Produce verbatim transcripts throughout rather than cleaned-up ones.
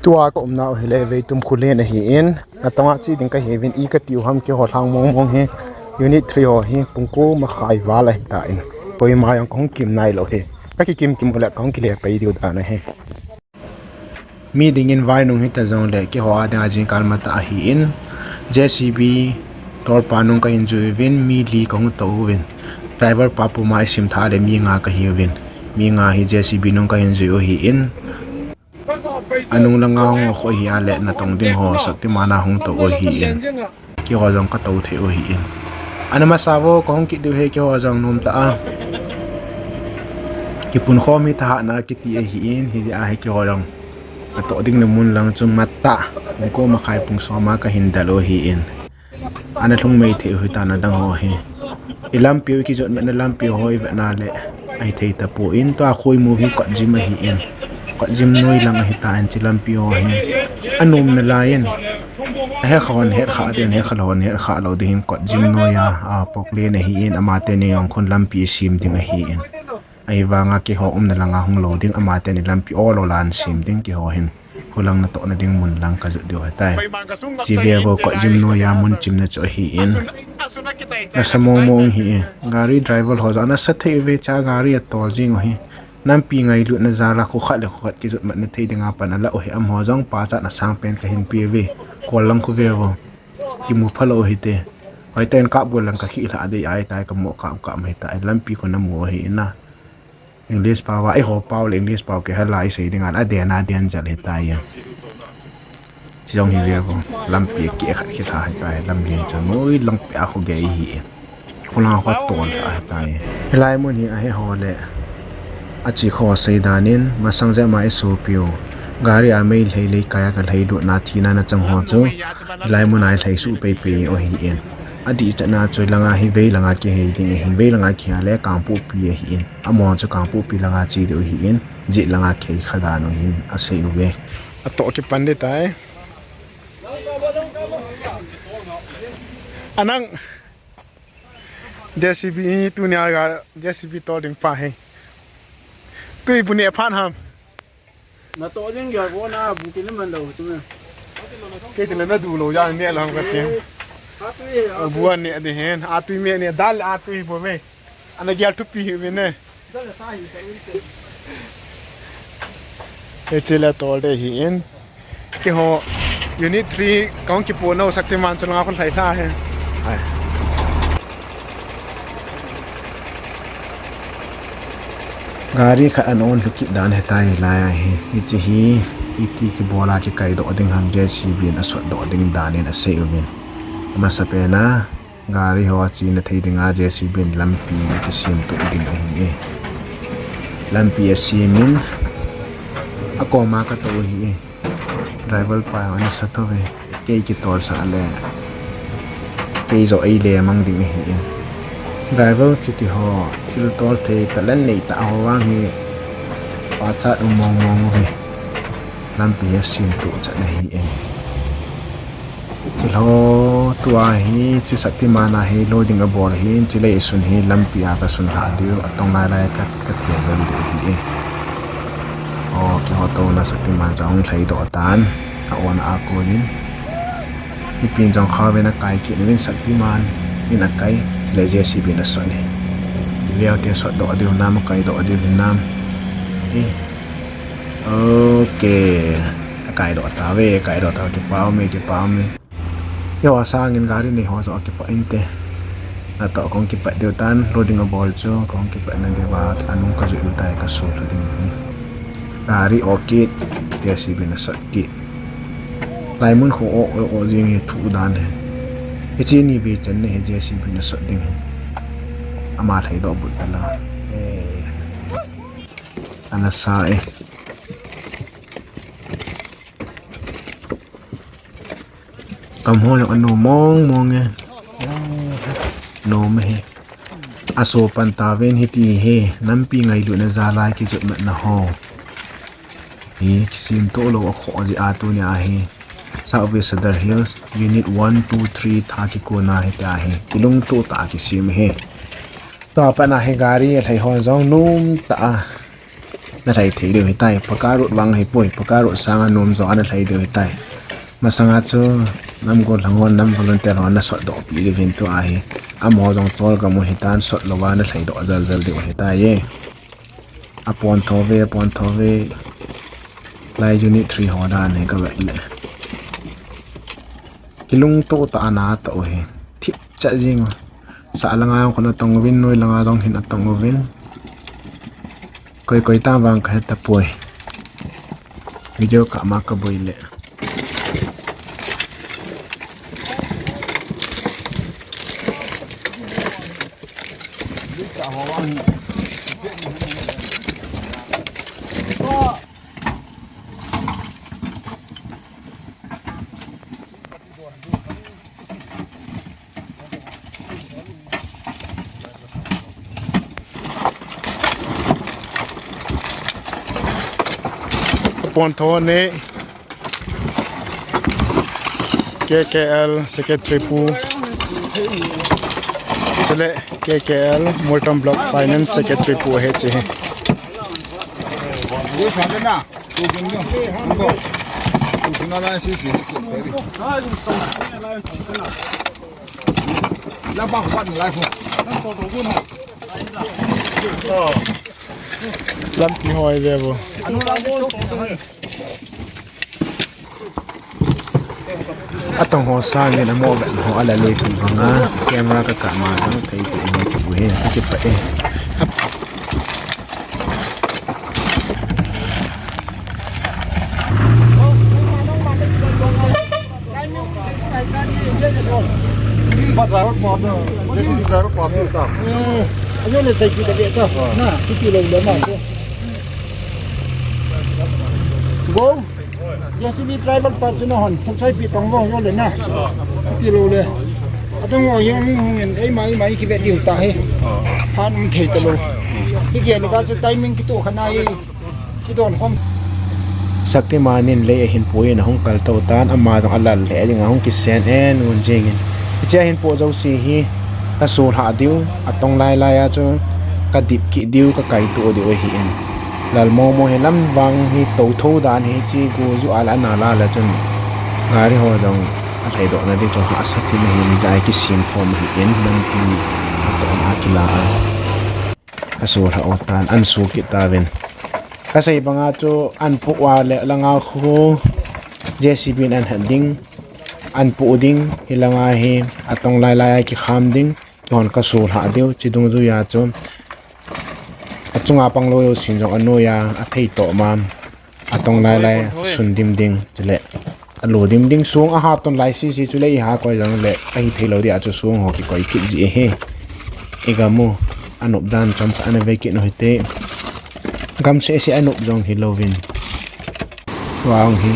Tua ka umna u hi le Veitum Khullen ahi in, natong a che ding ka hi uvin, i ka tiu ham keiho lhang mong mong hi, Unit three ho hi, pung ko makhai val ahi ta in, koima jong ka hung kim nai lou hi, ka kikim kim u le ka hung kile pai diu dan ahi. Mi dingin vai nung hita jong le keiho a dinga jingkal matah ahi in, J C B tol pa nung ka hin jui uvin, mi li ka hung to uvin, driver pa puma i sim tha le mi nga ka hi uvin, mi nga hi J C B nung ka hin jui u ahi in, anung langa hung u khu ahi a le natong ding ho Shaktiman a hung to u ahi in. Keiho jong ka to thei u ahi in. Ana masa vo ka hung kit diu hi keiho jong nom tah a. Kipun khom hi thahatna kiti ahi in, hijeh a hi keiho jong. Ka to ding na mun lang chu matah. Pung ko makhai pung som a ka hin del u ahi in. Ana lhung mei thei u hita na dang ho hi. I lampi u i kijot matna lampi ho i vetna le. Ahi thei tapon tua khu i mu hi Kotjim ahi in. Kotjim noi lang ahi ta in che lampi ho hi. Anom nalai in. Ahe kha hon het kha ding, ahe kha lou hon het kha lou ding hin Kotjim noi a, a, Poklen ahi in, ama teni jong khun lampi sem ding ahi in. Ahivanga keiho umna langa hung lou ding, ama teni lampi o lou lan sem ding keiho hin. Khu lang natohna ding mun lang ka jot diu ahi tai. Che ve vo Kotjim noi a mun chimna chu ahi in. Nasa mong mong ahi in. Gari driver ho jong nasa thei uve, cha gari atol jing u ahi. Lampi ngailutna jal a khu khat le khu khat kijot matna thei dinga pan ala u ahi, amaho jong pachatna sangpen ka hin pe uve. Kol lang khu ve vo. Kimu phalou u hite. Hoitah in kap gol lang ka khih lha dei ahi tai ka mo kap kap mai tai. Lampi khu na mu u ahi in a. English pao a, eiho pao le English pao kihal a i sei dinga, aden aden jal ahi tai. Che jong hi ve vo, lampi kikhat khat ahi tai, lamlen chu noi lang pia khu gei ahi. Khu lang khu tol ahi tai. Hilai mun hi ahi ho le. Ache kho sei dan in, masang jep ma i sopi u. Gari a mei lhei lei kai a ka lhei lut na thina na chang ho chu. Hilai mun a i lhei suh pei pei u ahi in. Adih chatna chu langa hi vei langa kihei ding ahin, vei langa kihei le Kangpokpi ahi in. Amaho chu Kangpokpi langa che diu ahi in, jet langa kihei kha dan u ahin asei uve. Atoh kipan ding tai. Anang J C B hi tunia ga J C B tol ding pa hi. Tui bu neh phat ham. Natoh ding gel vo na bu kile man lou tu me. Kei chile nadu lou ja neh lou ham kati. Atui, atui. Bu aneh ding hin, atui me neh dal atui bu me. Ana gel thupi hi ne. Dal sa hi sa u te. Hiche la tol ding ahi in. Keiho Unit three kong kipu nau Shaktiman chu langa khun lhai lha hi. Gari khat ana on lhu kit dan ahi tai lai ahi. Hiche hi iti kibol a kikai doh ding ham J C B in asot doh ding dan in asei uvin. Amasapen a gari ho achena thei dinga J C B in lampi kisem tuh ding ahi e. Lampi asem in akoma katou ahi e. Driver pa ana sa thou ve. Kei kitol sah le kei joh eile mang ding ahi in. Driver kiti ho thil tol thei talent nei tah ho vang hi pachat um mong mong uve. Lampi hi asem tuh chat ahi in. Thil ho tua hi che Shaktiman a hi loading abol hi in, chuleh isun hi lampi a kasun lha diu, atong lai lai ka, kathejal diu ahi e. O, keiho touna Shaktiman chu ahung lhai doh tan, a-on a akon in. Mipin jong khauvin akai kit uvin Shaktiman in akai, chuleh J C B in asot e. Veute sot doh diu nam, akai doh diu hinam. E. Ok. Akai doh tauve, akai doh tau, kipa ume, kipa ume. Keiho sangin gari nei ho joh kipah inte. Natoh kong kipat diu tan, loading abol chu, kong kipatna diuva, anung kajui u tai kasul ding. Gari o kit, J C B in asot kit. Laimun kho o, o, o jing hi thu dan hi. Hiche ni vei chan ni hi J C B in asot ding hi. Ama lhai doh but tala. Eh. Ana sa e. Kam ho jong anom mong mong e. Nom e. Aso pan tauvin hiti hi, lampi ngailutna jal a kijot matna ho. Hi, kisem toh lou akhoh jeh a tunia hi. South West Sadar Hills, Unit one, two, three, tha kikona hitia hi. Kilungtoh tah a kisem hi. Tua pat a hi gari alhai ho jong nom tah a. na lhai thei diu ahitai. Paka road vang ahipoi, paka road sanga nom jo a na lhai diu ahitai. Masanga chu nam gollhang hon, nam volunteer hon na sotdoh peh jiuvin tua hi. Amaho jong chol gam u ahitan, sot louva na lhai doh jal jal diu ahitai e. Apon tho ve, apon tho ve. Lai unit three ho dan hi ka vet le. Kilungto tah a na toh u hi. Thip chat jing u. Sah langa jong khun atong uvin, noi langa jong hin atong uvin. Koi koi tah vang ka he tapoi. Video kah ma ka boi le. Pon tho ne K K L Secretary pu, chule K K L Moltom Block Finance Secretary pu ahi che hi. Lampi hoi ve bo. Atong ho sangin amo vet ho ala le pi banga camera ka kah ma dang thei ko ni ko he ki pa e. Ba driver pa ta, J C B driver pa ta. Eh, ayo le chai pi ta le ta. Na, kiti lo le ma ko. Go. J C B driver pa chu na hon, chai pi tong vo yo le na. Kiti lo le. Atong ho yang hung hung en, ei mai mai ki ve diu ta he. Phan um thei ta lo. Ki ge le ba chu timing kito khana e. Kidon khom. Shaktiman in lei ahin pui in ahung kal to tan, ama jong alal le jing ahung kisen en un jing in. Hiche ahin po jouse hi ka sulha diu, atong lai lai a chu ka dip kit diu, ka kaito diu ahi in. Lal Momo hi lam vang hi to tho dan hi chi gu ju ala na la la chun gari ho jong alhai doh na di chu hahsa tin hi ni jai kisim khom hi in, lam tin to na kila a. Ka sulha u tan, an su kit ta vin. Ka sei banga chu an pu wa le langa khu J C B in an hat ding, an pu ding, hi langa hi atong lai lai a kikham ding, kihon ka sulha diu, chi dungjuia chu achunga pang lo sin jong anoiya, athei to ma. Atong lai lai, sun dim ding, chule. Alu dim ding sung, aha ton lai sisi, chule iha koi jong le, ahi thei lo dia chu sung ho kikoi kit ji ahi. Igamu, anop dan chomkhat ana ve kit u hite. Gam sese anop jong hi lovin. Tua hung hi,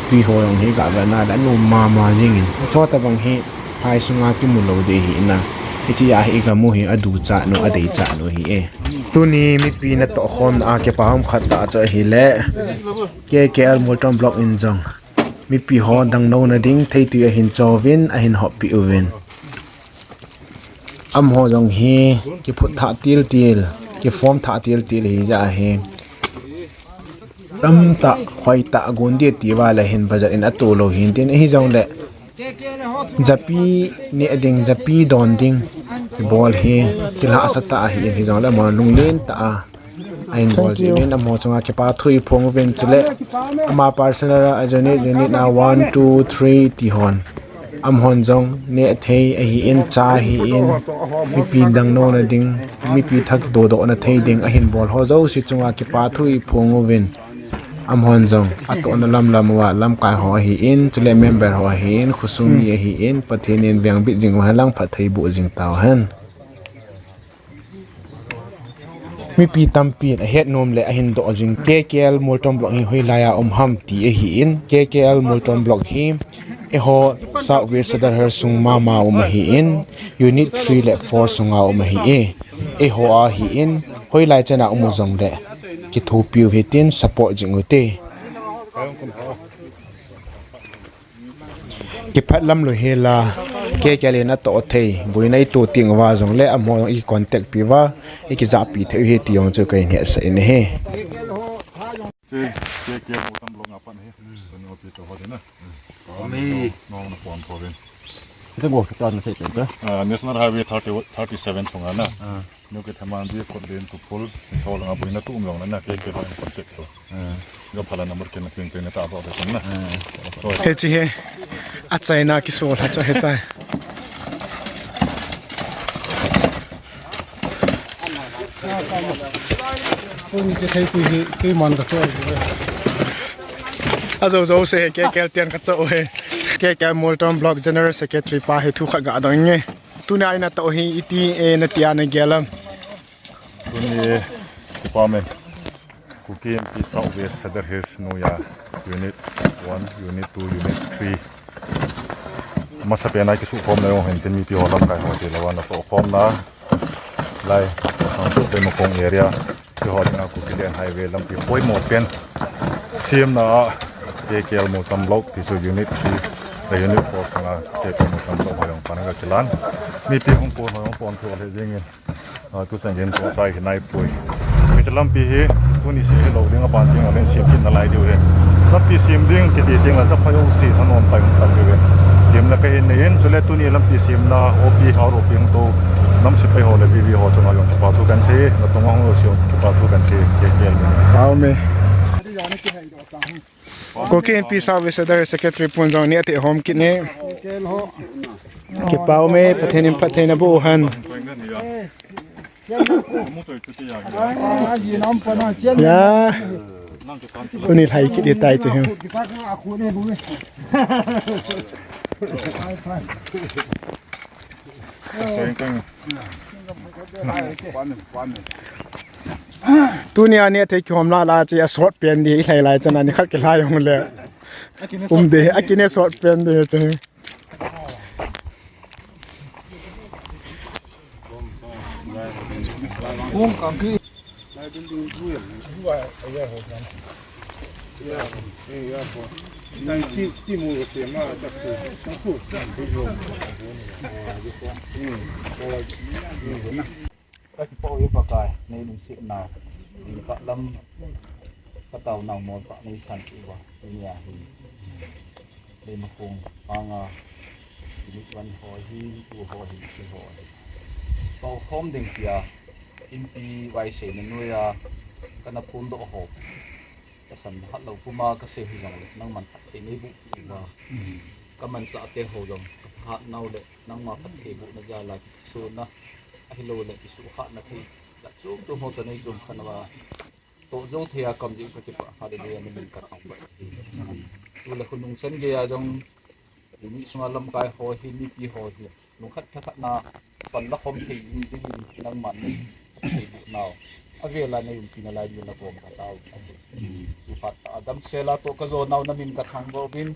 tui ho jong hi ga ve na le, anom mama jingin. Chota bang hi, phai sunga kimu lo ding hi na. Hichia hi igamu hi, aducha nu, adeicha nu hi e. Tuni mipi natoh khomna a kipa um khat tah chu ahile, K K L Moltom Block in jong mipi ho dangno na ding theitui ahin chouvin, ahin hoppi uvin. Amaho jong hi kiphut thah til til, kiform thah til til hi ja hi. Tamtah, hoitah gon dia ti uva le hin budget in ato lou hin tin, hijongle japi neh ding, japi don ding kibol hi, thil hahsa tah ahi in, hijongle amaho lunglen tah a ahin bol jeh in, amaho chunga kipa thu iphong uvin, chule ama personal a unit, unit na one, two, three ti hon. Amahon jong neh thei ahi in, cha ahi in, mipi dangno na ding, mipi thah dodoh na thei ding ahin bol ho jouse chunga kipa thu iphong uvin. Amahon jong atohna lam lam uva lamkai ho ahi in, chule member ho ahi in, khosung mi ahi in, Pathen in vengbit jing uhen lang phatthei boh jing tauhen. Mipi tampin ahet nom le ahin doh jing, K K L Moltom Block hi hoilai a um ham ti ahi in, K K L Moltom Block hi eiho South West Sadar Hills sung mama um ahi in, Unit three le four sunga um ahi e. Eiho ahi in, hoilai chan a um u jongle kithopiu hitin, support jing ute. Kiphat lam lou hi la, K K L in atoh thei, boina ito teng uva jongle amaho jong i contact pi uva, i kijahpi thei u hi ti jong chu kahin hetsah in ahi. Ke, ke, ke, mo tam lo nga pan he. Tuni O P to ho de na. Amen. No, no, pon ko ven. Kita go kita na sei ta. Ah, National Highway thirty, thirty-seven sunga na. Ah. Neo Kethemandi, Khotlen, Tuphul, Tholanga boina tu um jong na, ke, ke, ko contact to. Ah. Ga phala number ke na ping ping na ta ba ka na. Ah. He chi he. A China ki so la cho he ta. Tuni che thei pui hi, keiman ka cho. A jo jo se he, ke kel tian ka cho he. Ke kel Molton Block General Secretary pa he thu khat ga dong nge. Tuni a ina to hi iti e na tia na gelam. Tuni department. Kuki Inpi South West Sadar Hills Nuya Unit one, Unit two, Unit three. Masa pen a kisu khom na jong hin tin mipi ho lamkai ho ti lou a na to khom na. Lai, Sangtu Paimakong area. Ti ho dinga Kuki Land Highway lampi poimo pen. Siam na a, ke kel mo tam lou ti su Unit three, le Unit four sanga ke kel mo tam lou ho jong pan ga kilan. Mipi hung pon ho jong pon thu le dingin. Ah, tu sang gen ko sai hi nai pui. Mi te lampi hi, tuni si hi lo ding a ban ding a len siam kit na lai diu he. Lampi siam ding kiti ding la sa pha yo si sa nom tai um tai diu he. Siam na ka hin nei in, chule tuni lampi siam na O P ha ro ping to. Nam si pai ho le V V ho chunga jong kipa thu kan sei, na tung hong lo si jong kipa thu kan sei, ke ke le. Amen. Kuki Inpi South West Sadar Secretary pun jong ni ati hom kit ni. Kipa ume, Pathen in phatthei na boh u hen. Ya. Tuni lhai kit di tai chu hin. Tuni a ni a thei kihom la la chi a sot pen di i lhai lai chan a ni khat kilhai jong le. Um de, a kine sot pen di chu. Ka kipah e Pakai, nei lungsetna, jingkah lam ka taonau molpeh nei san uva, tunia hi. Paimakong panga, Unit one ho hi, two ho hi, three ho hi. Pao khom ding tia, Inpi vaiseina noiya, kana phondoh ho. Ka san hat lou puma ka sei hi jong le, nangman phatthei nei boh uva. Ka manchah te ho jong, ka phahat nau le, nangma phatthei bohna jal a kisuna, ahilou le kisuhkhahna thei. La chom chom ho toh nei chom khan uva. Toh jou thei a kam jeh u ka kipah, Hallelujah, na min ka thangvah e. Chule khonung chan geiya jong, Inpi sunga lamkai ho hi, mipi ho hi, lungkhat thakhat na pan la khom thei jing dingin nangman nei phatthei boh nau. Avela nei umpi nalai dingin na kom ka tao. Tu phat a damsel a toh ka jo nau na min ka thangvah uvin,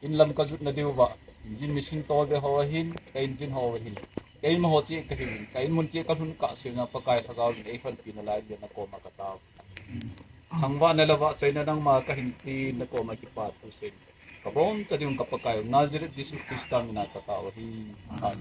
in lam ka jot na diu va. Engine machine tol ve ho ahin, ka engine ho ahin. Keima ho cheh ka hiuvin, ka in mun cheh ka lhun kah seh na Pakai Lhagao in ei lhonpi nalai dingin na kom a ka tao. Thangvahna le vahchoina nangma ka hin tin na kom a kipa thu sei. Ka boncha ding ka Pakai u Nazareth Jesu Christa mina ka tao ahi. Amen.